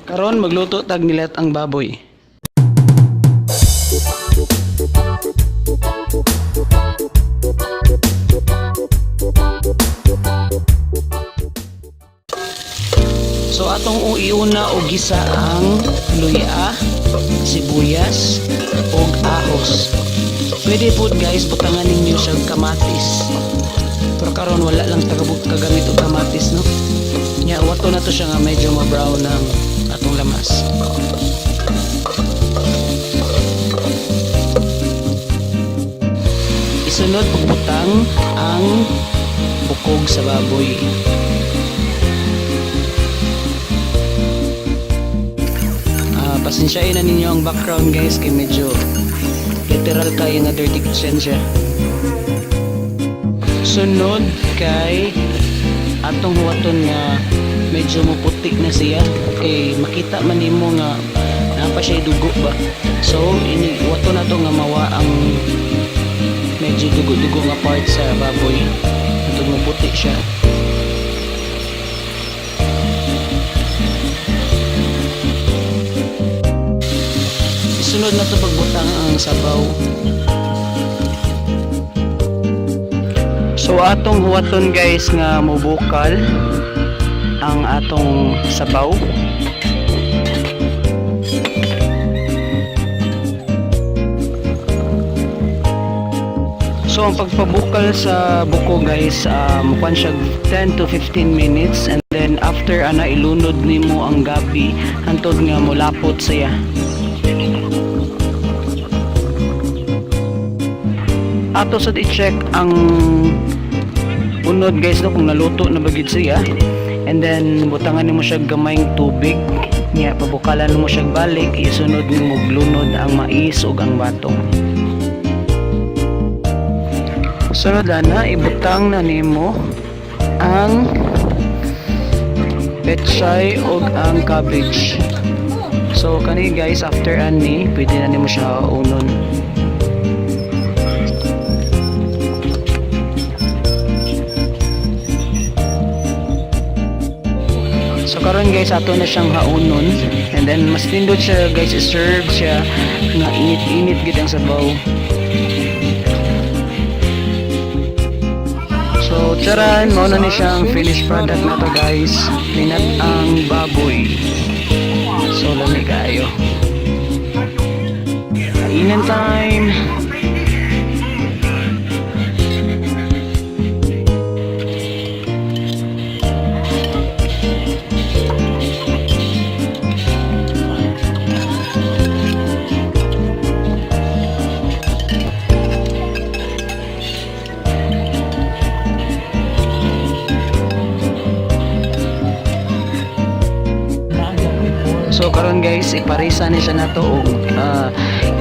Karon magluto tag nilat-ang baboy. So atong iuna og gisa ang luya, sibuyas ug ahos. Pwede pod, guys, butangan ninyo siya og kamatis. Pero karon wala lang tagabog kagamit og kamatis, no. Nya wato na to siya nga medyo ma-brown ang atong lamas. Isunod pagbutang ang bukog sa baboy. Pasensyain na ninyo ang background, guys, kay medyo literal kayo nga dirty kitchen siya. Sunod kay atong huwaton nga medyo muputi na siya kay makita man nimo nga naa pa siya dugo ba. So ini huwaton na to nga mawa ang medyo dugo-dugo nga part sa baboy hantod muputi siya. Isunod na to pagbutang ang sabaw. So atong huwaton, guys, nga mubukal ang atong sabaw. So ang pagpabukal sa buko, guys, kuan siya 10 to 15 minutes and then after ana ilunod nimo ang gabi hantod nga molapot siya. Ato sad i-check ang unod, guys, no, kung naluto na ba gid siya, and then butangan nimo siya gamayng tubig niya, pabukalan mo siya balik, isunod nimo lunod ang mais ug ang batong. Sunod ana ibutang na nimo ang pechay ug ang cabbage. So kani, guys, after ani pwede na nimo siya unon. So karon, guys, ato na siyang haunon and then mas nindot siya, guys, i-serve siya nga init-init gid ang sabaw. So charan, mao na ni siyang finished product na to, guys. Nilat-ang baboy. So lami kaayo. Kainan time. So karon, guys, iparisa ni siya nato og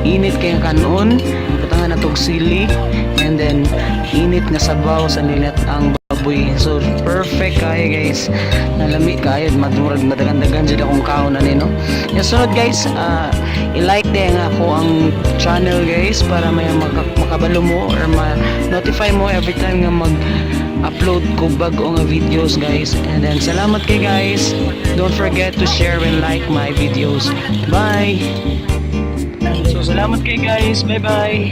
init kay kanon, butangan nato og sili and then init nga sabaw sa nilat-ang baboy. So perfect kayo, guys. Nalami kayo, madurag madagan-dagan jud akong kaon ani, no. Ya sunod, guys, i-like din ako ang channel, guys, para may makabalo mo or ma-notify mo every time nga mag upload ko bag-o nga videos, guys. And then salamat kay guys. Don't forget to share and like my videos. Bye. So salamat kay guys. Bye bye.